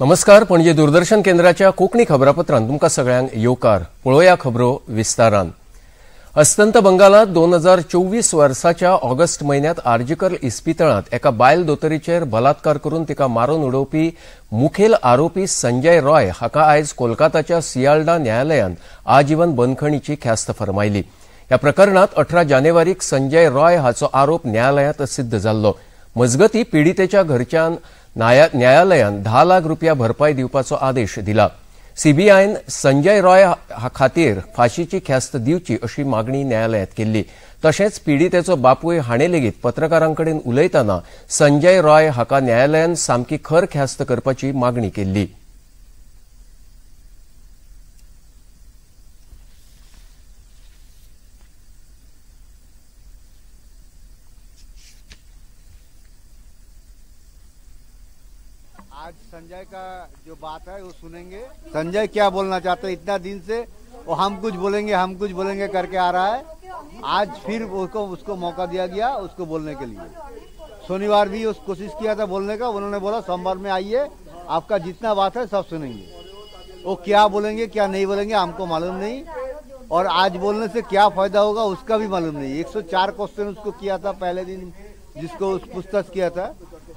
नमस्कार, पणजे दूरदर्शन केंद्राच्या कोंकणी खबरापत्रांत तुमकां सगळ्यांक येवकार. पळोवया खबरो विस्तारान. अस्तंत बंगालांत 2024 वर्साच्या ऑगस्ट म्हयन्यांत आर्जीकर इस्पितळांत एका बायल दोतोरीचेर बलात्कार करून तिका मारून उडोवपी मुखेल आरोपी संजय रॉय हाका आयज कोलकाताच्या सियाल्डा न्यायालयान आजीवन बंदखणीची ख्यास्त फर्मायली. ह्या प्रकरणांत 18 जानेवारीक संजय रॉय हाचो आरोप न्यायालयांत सिद्ध जाल्लो. मजगती पिडितेच्या घरच्यान न्यायालयान 10 लाख रुपया भरपाई दिवपाचो आदेश दिला. सीबीआयन संजय रॉय खातीर फाशीची ख्यास्त दिवची अशी मागणी न्यायालयांत केल्ली. तशेंच पिडितेचो बापूय हाणें लेगीत पत्रकारां कडेन उलयतना संजय रॉय हाका न्यायालयान सामकी खर ख्यास्त करपाची मागणी केल्ली. आज संजय का जो बात है वो सुनेंगे. संजय क्या बोलना चाहते हैं, इतना दिन से वो हम कुछ बोलेंगे हम कुछ बोलेंगे करके आ रहा है. आज फिर उसको उसको मौका दिया गया उसको बोलने के लिए. शनिवार भी उस कोशिश किया था बोलने का, उन्होंने बोला सोमवार में आइए, आपका जितना बात है सब सुनेंगे. वो क्या बोलेंगे क्या नहीं बोलेंगे हमको मालूम नहीं, और आज बोलने से क्या फायदा होगा उसका भी मालूम नहीं. 104 क्वेश्चन उसको किया था पहले दिन जिसको पूछताछ किया था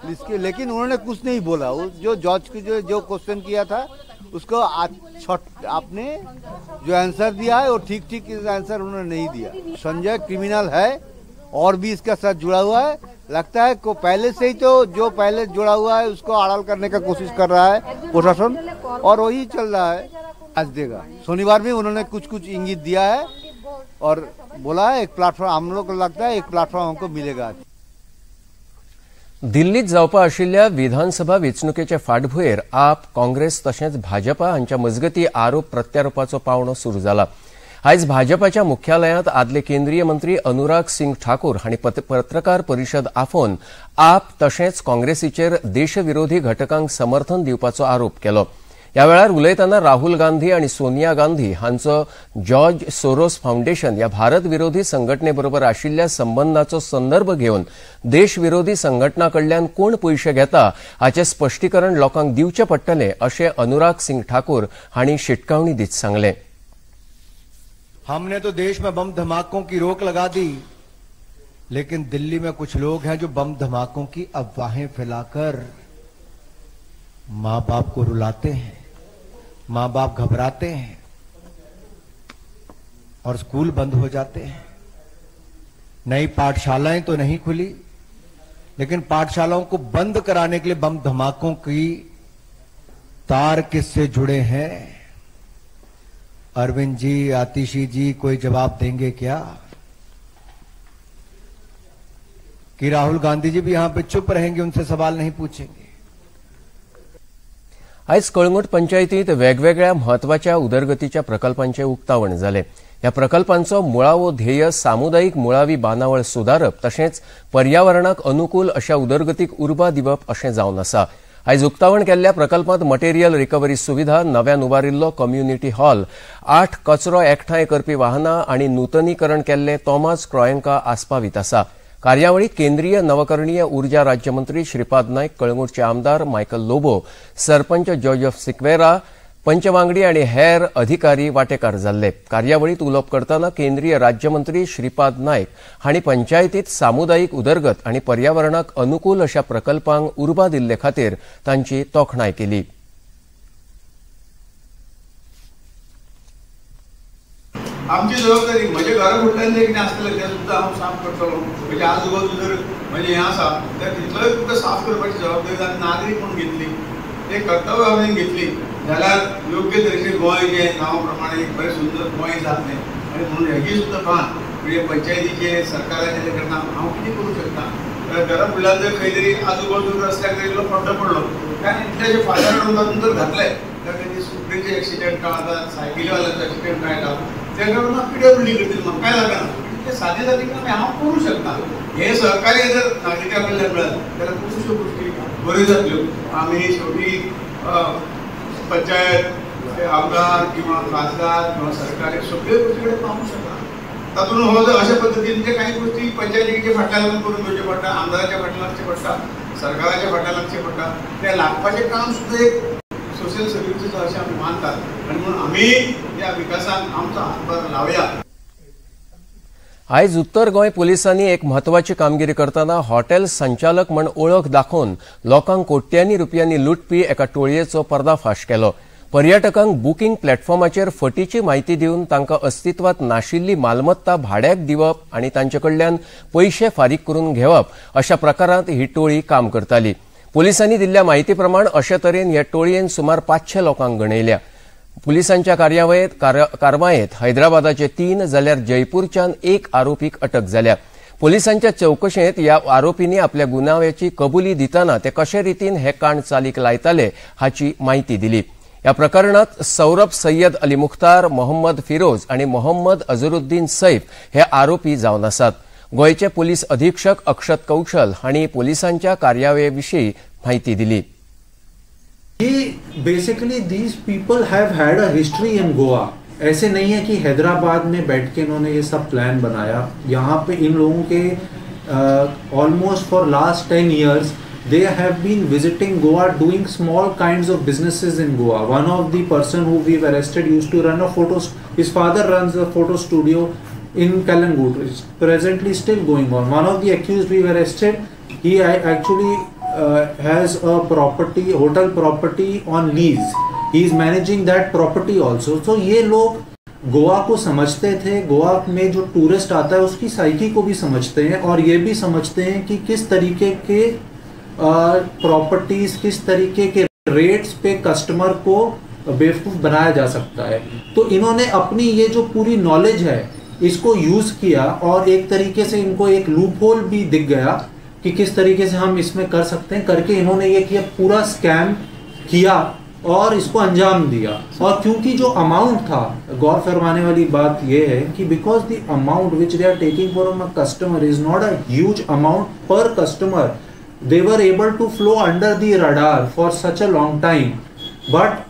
इसके, लेकिन उन्होंने कुछ नहीं बोला. जो जज की जो क्वेश्चन किया था उसको आपने जो आंसर दिया है वो ठीक ठीक आंसर उन्होंने नहीं दिया. संजय क्रिमिनल है और भी इसका साथ जुड़ा हुआ है. लगता है को पहले से ही तो जो पहले जुड़ा हुआ है उसको आड़ाल करने का कोशिश कर रहा है प्रशासन, और वही चल रहा है. आज देगा शनिवार भी उन्होंने कुछ कुछ इंगित दिया है और बोला है एक प्लेटफॉर्म, हम लोग को लगता है एक प्लेटफॉर्म हमको मिलेगा. दिल्लीत जावपा आशिल्ल्या विधानसभा वेंचणुकेचे फाटभुंयेर आप, काँग्रेस तशेंच भाजपा हांच्या मजगती आरोप प्रत्यारोपाचो पावणो सुरू जाला. आयज भाजपाच्या मुख्यालयांत आदले केंद्रीय मंत्री अनुराग सिंग ठाकूर हांणी पत्रकार परिशद आफोवन आप तशेंच काँग्रेसीचेर देशविरोधी घटकांक समर्थन दिवपाचो आरोप केलो. ह्या वेळार उलयतना राहुल गांधी आनी सोनिया गांधी हांचो जॉर्ज सोरोस फावंडेशन ह्या भारत विरोधी संघटने बरोबर आशिल्ल्या संबंधाचो संदर्भ घेवन देशविरोधी संघटना कडल्यान कोण पयशे घेता हाचें स्पश्टीकरण लोकांक दिवचें पडटलें अशें अनुराग सिंग ठाकूर हांणी शिटकावणी दीत सांगलें. हमने तो देश में बम धमाकों की रोक लगा दी, लेकिन दिल्ली में कुछ लोग हैं जो बम धमाकों की अफवाहें फैलाकर मां बाप को रुलाते हैं, मां बाप घबराते हैं और स्कूल बंद हो जाते हैं. नई पाठशालाएं तो नहीं खुली, लेकिन पाठशालाओं को बंद कराने के लिए बम धमाकों की तार किससे जुड़े हैं? अरविंद जी, आतिशी जी कोई जवाब देंगे क्या? कि राहुल गांधी जी भी यहां पे चुप रहेंगे, उनसे सवाल नहीं पूछेंगे? आयज कळंगूट पंचायतीत वेगवेगळ्या म्हत्वाच्या उदरगतीच्या प्रकल्पांचे उक्तावण जालें. ह्या प्रकल्पांचो मुळावो ध्येय सामुदायिक मुळावी बांदावळ सुदारप तशेंच पर्यावरणाक अनुकूल अशा उदरगतीक उर्बा दिवप अशें जावन आसा. आयज उक्तावण केल्ल्या प्रकल्पांत मटेरियल रिकव्हरी सुविधा, नव्यान उबारिल्लो कम्युनिटी हॉल, 8 कचरो एकठांय करपी वाहनां आनी नूतनीकरण केल्ले तोमास क्रोयंका आस्पावीत आसा. कार्यावळीत केंद्रीय नवकरणीय ऊर्जा राज्यमंत्री श्रीपाद नायक, कळंगूटचे आमदार मायकल लोबो, सरपंच जोजफ सिक्वेरा, पंचवांगडी आनी हेर अधिकारी वांटेकार जाल्ले. कार्यावळीत उलोवप करतना केंद्रीय राज्यमंत्री श्रीपाद नायक हांणी पंचायतीत सामुदायिक उदरगत आनी पर्यावरणाक अनुकूल अशा प्रकल्पांक उर्बा दिल्ले खातीर तांची तोखणाय केली. आमची जबाबदारी म्हज्या घरा फुडल्यान जें कितें आसतलें तें सुद्दां हांव साफ करतलो. म्हणजे आजूबाजू जर म्हणजे हें आसा तर तितलोय तुमकां साफ करपाची जबाबदारी आमी नागरीक म्हूण घेतली, तें कर्तव्य आमी घेतली जाल्यार योग्य तरेचें गोंय जें नांवा प्रमाणे एक बरें सुंदर गोंय जातलें. आनी म्हणून हेजी सुद्दां भान म्हणजे पंचायतीचें सरकाराचें जें करता हांव कितें करूं शकता. घरा फुडल्यान जर खंय तरी आजूबाजू रस्त्याक जर इल्लो खड्डो पडलो काय इतलेशे फातर हाडून तातूंत जर घातले जाल्यार स्कुटरीचे एक्सिडंट मेळटा, सायकलीवाल्यांचो एक्सिडंट मेळटा, तेका लागून पिडब्ल्यूडी करतली म्हाका काय लागना. ते सादी सादी कामां हांव करूं शकता. हे सहकार्य जर नागरिकां कडल्यान मेळत जाल्यार खुबश्यो गोश्टी बऱ्यो जातल्यो. आमी शेवटी पंचायत, आमदार किंवा खासदार किंवा सरकार सगळ्यो गोश्टी कडेन पावूंक शकता. तातूंत हो जर अशा पद्दतीन जे कांय गोश्टी पंचायतीच्या फाटल्यान लागून करून घेवच्यो पडटा, आमदाराच्या फाटल्यान लागचें पडटा, सरकाराच्या फाटल्यान लागचें पडटा, तें लागपाचें काम सुद्दां एक सोशल सर्विसीस अशें आमी मानतात आनी म्हणून आमी ह्या विकासाक आमचो हातभार लावया. आयज उत्तर गोंय पुलिसांनी एक म्हत्वाची कामगिरी करतना हॉटेल संचालक म्हण ओळख दाखोवन लोकांक कोट्यांनी रुपयांनी लुटपी एका टोळयेचो पर्दाफाश केलो. पर्यटकांक बुकींग प्लॅटफॉर्माचेर फटीची म्हायती दिवन तांकां अस्तित्वात नाशिल्ली मालमत्ता भाड्याक दिवप आनी तांचे कडल्यान पयशे फारीक करून घेवप अशा प्रकारांत ही टोळी काम करताली. पुलिसांनी दिल्ल्या म्हायती प्रमाण अशे तरेन हे टोळयेन सुमार 500 लोकांक गणयल्या. पुलिसांच्या कारवायेत हैदराबादाचे 3 जाल्यार जयपूरच्यान 1 आरोपीक अटक जाल्या. पुलिसांच्या चवकशेंत ह्या आरोपींनी आपल्या गुन्यांवाची कबुली दितना ते कशे रितीन हे कांड चालीक लायताले हाची म्हायती दिली. ह्या प्रकरणात सौरभ सय्यद अली मुख्तार, मोहम्मद फिरोज आनी मोहम्मद अझरुद्दीन सैफ हे आरोपी जावन आसात. गोंयचे पोलीस अधीक्षक अक्षत कौशल हांणी पोलिसांच्या कार्यावळी विशीं म्हायती दिली. Basically these people have had a history in Goa. ऐसे नहीं है कि हैदराबाद में बैठ के इन्होंने ये सब प्लान बनाया. यहाँ पे इन लोगों K almost for last 10 years they have been visiting Goa, doing small kinds of businesses in Goa. One of the person who we've arrested used to run a photo, his father runs a photo studio in Calangute. It's presently still going on. One of the accused we've arrested, he actually has a property, hotel property on lease. He is managing that property also. So ये लोग गोवा को समझते थे, गोवा में जो tourist आता है उसकी psyche को भी समझते हैं और ये भी समझते हैं कि किस तरीके के प्रॉपर्टीज़, किस तरीके के रेट्स पे कस्टमर को बेवकूफ़ बनाया जा सकता है. तो इन्होंने अपनी ये जो पूरी नॉलेज है इसको यूज़ किया और एक तरीके से इनको एक लूप होल भी दिख गया कि किस तरीके से हम इसमें कर सकते हैं करके इन्होंने ये किया, पूरा स्कैम किया और इसको अंजाम दिया. और क्योंकि जो अमाउंट था, गौर फरमाने वाली बात ये है कि because the amount which they are taking from a customer is not a huge amount per customer, they were able to flow under the radar for such a long time. But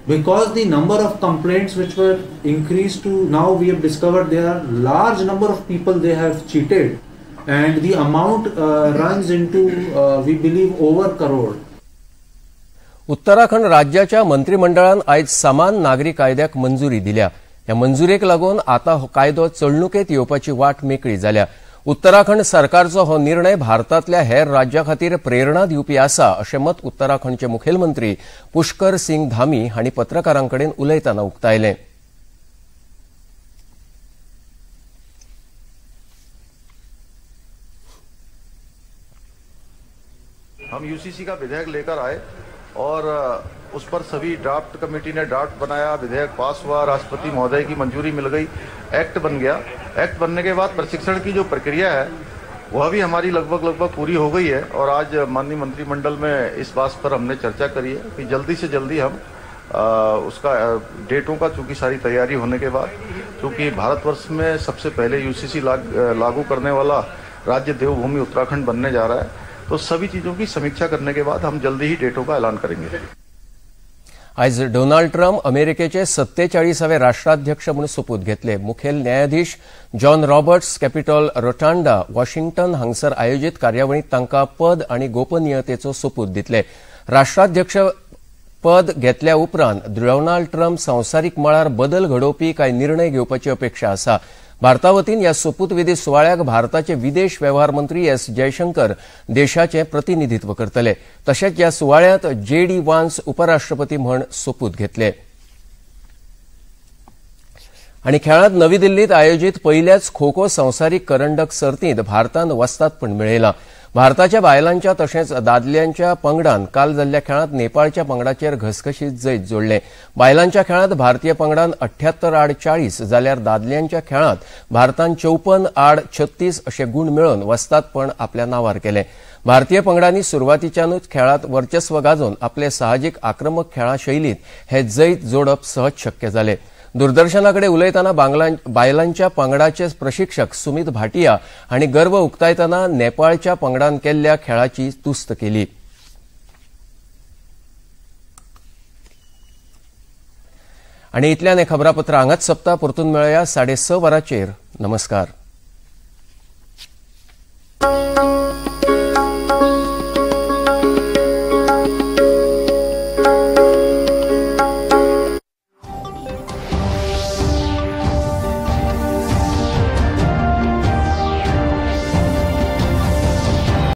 because the number of complaints which were increased to now we have discovered there are large number of people they have cheated and the amount runs into we believe over crore. Uttarakhand राज्याच्या मंत्रिमंडळान आयज समान नागरी कायद्याक मंजुरी दिल्या. ह्या मंजुरेक लागून आतां हो कायदो चलणुकेंत येवपाची वाट मेकळी जाल्या. उत्तराखंड सरकारचो हो निर्णय भारतांतल्या हेर राज्यां खातीर प्रेरणा दिवपी आसा अशें मत उत्तराखंडचे मुखेलमंत्री पुष्कर सिंग धामी हांणी पत्रकारां कडेन उलयतना उक्तायलें. हम यूसीसी का विधेयक लेकर आए और उस पर सभी ड्राफ्ट कमेटी ने ड्राफ्ट बनाया, विधेयक पास हुआ, राष्ट्रपति महोदय की मंजूरी मिल गई, एक्ट बन गया. एक्ट बनने के बाद प्रशिक्षण की जो प्रक्रिया है वह भी हमारी लगभग पूरी हो गई है और आज माननीय मंत्रिमंडल में इस बात पर हमने चर्चा करी है कि जल्दी से जल्दी हम उसका डेटों का चूँकि सारी तैयारी होने के बाद, चूँकि भारतवर्ष में सबसे पहले यूसीसी लागू करने वाला राज्य देवभूमि उत्तराखंड बनने जा रहा है, तो सभी चीजों की समीक्षा करने के बाद हम जल्दी ही डेटों का ऐलान करेंगे. आयज डोनाल्ड ट्रम्प अमेरिकेचे 47वे राष्ट्राध्यक्ष म्हणून सोपूत घेतले. मुखेल न्यायाधीश John Roberts Capitol Rotunda Washington हांगसर आयोजित कार्यावळींत तांकां पद आनी गोपनीयतेचो सोपूत दितले. राष्ट्राध्यक्ष पद घेतल्या उपरांत डोनाल्ड ट्रम्प संवसारीक मळार बदल घडोवपी कांय निर्णय घेवपाची अपेक्षा आसा. भारता वतीन ह्या सोपूतविधी सुवाळ्याक भारताचे विदेश वेव्हार मंत्री एस जयशंकर देशाचे प्रतिनिधित्व करतले. तशेंच ह्या सुवाळ्यांत जे डी वान्स उपराष्ट्रपती म्हण सोपूत घेतले. आनी खेळांत नवी दिल्लीत आयोजित पयल्याच खो खो संवसारीक करंडक सर्तींत भारतान वस्तादपण मेळयलां. भारताच्या बायलांच्या तशेंच दादल्यांच्या पंगडान काल जाल्ल्या खेळांत नेपाळच्या पंगडाचेर घसघशीत जैत जोडलें. बायलांच्या खेळांत भारतीय पंगडान 78-40 जाल्यार दादल्यांच्या खेळांत भारतान 54-36 अशे गूण मेळोवन वस्तादपण आपल्या नांवार केलें. भारतीय पंगडांनी सुरवातीच्यानूच खेळांत वर्चस्व गाजोवन आपले साहजीक आक्रमक खेळा शैलींत हे जैत जोडप सहज शक्य जालें. दूरदर्शनाकडे उलयतना बायलांच्या पंगडाचे प्रशिक्षक सुमित भाटिया हांणी गर्व उक्तायतना नेपाळच्या पंगडान केल्ल्या खेळाची तुस्त केली. आनी इतल्यान हें खबरापत्र हांगाच सोंपता. परतून मेळया 6:30 वरांचेर. नमस्कार.